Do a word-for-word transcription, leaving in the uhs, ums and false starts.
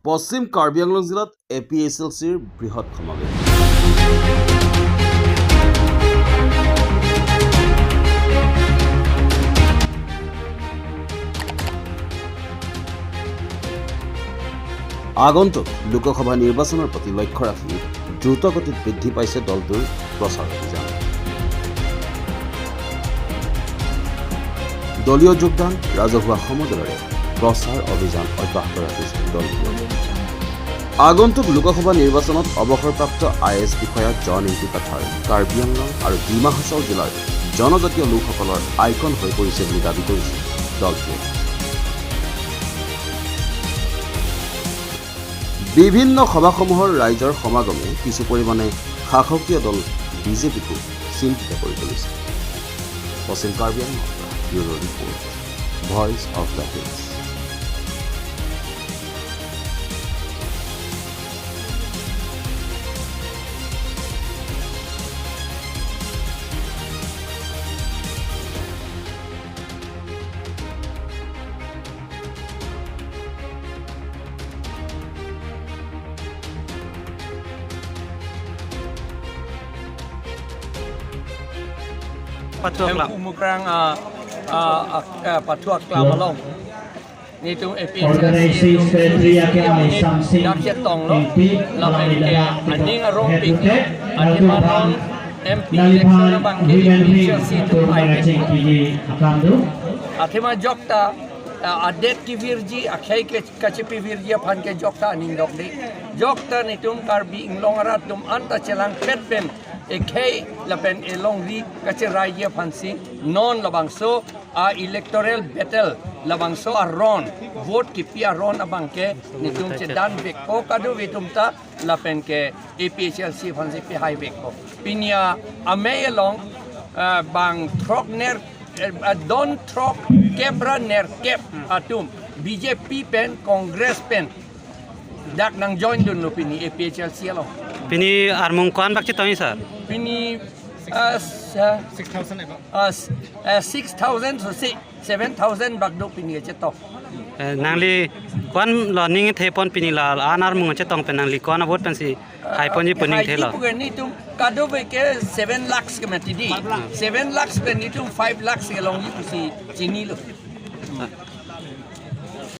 পশ্চিম কাৰ্বি আংলং জিলাত A P H L চিৰ বৃহৎ সমাৱেশ। আগন্তুক লোকসভা নিৰ্বাচনৰ প্ৰতি লক্ষ্য ৰাখি দ্ৰুতগতিত বৃদ্ধি পাইছে দলটোৰ প্ৰচাৰ অভিযান। দলীয় যোগদান, ৰাজহুৱা সমদলেৰে প্ৰচাৰ অভিযান অব্যাহত ৰাখিছে দলটোৱে। আগন্তুক লোকসভা নিৰ্বাচনত অৱসৰপ্ৰাপ্ত আই এ এছ বিষয়া জন ইংকু কাথাৰ কাৰ্বি আংলং আৰু ডিমা হাছাও জিলাৰ জনজাতীয় লোকসকলৰ আইকন হৈ পৰিছে বুলি দাবী কৰিছে দলটোৱে। বিভিন্ন সভাসমূহৰ ৰাইজৰ সমাগমে কিছু পৰিমাণে শাসকীয় দল বি জে পিকো চিন্তিত কৰি তুলিছে। পশ্চিম Karbi Anglong, bureau' report, voice of the hills. Pathu Aklam. Em, Umukrang, ah, ah, ah, ah, Pathu Aklam along. Nelitum A P H L C organizing secretary atum ake Amei Samsing dak chetonglo, M P, lapen ke aning arong pik, aning arong M P election abang ke A P H L C atum ai. Athema jokta, ah, adet kevirji, akhei ke kachepavirji aphan ke jokta aning dokde. Jokta nelitum Karbi Anglong arat atum anta chelangpet pen ekhei lapen elongri kacheraiji aphansi non labangso a-electoral battle, labangso aron, vote kipi aron abang ke nelitum chedan vekpo kadokave atum ta, lapen ke A P H L C aphansi pehai vekpo. Pini a-Amei along, ah, bang throkner, eh, ah, don throkkep ra nerkep atum B J P pen, Congress pen dak nangjoindunlo pini A P H L C along. Pini armung ko-an bak chetongji, sir? Pini, ah, s-, ah, six thousand above. Ah, s-, ah, six thousand so si seven thousand bak do pini chetong. Eh, nangli ko-an lo ning thepon pini la-an armung chetong pen nangli ko-an a-vote pensi haiponji pu ning thelo? Haiponji pu ke nelitum kadokave ke seven lakhs ke mati di. Seven lakhs pen nelitum five lakhs kelongji pusi chinilo.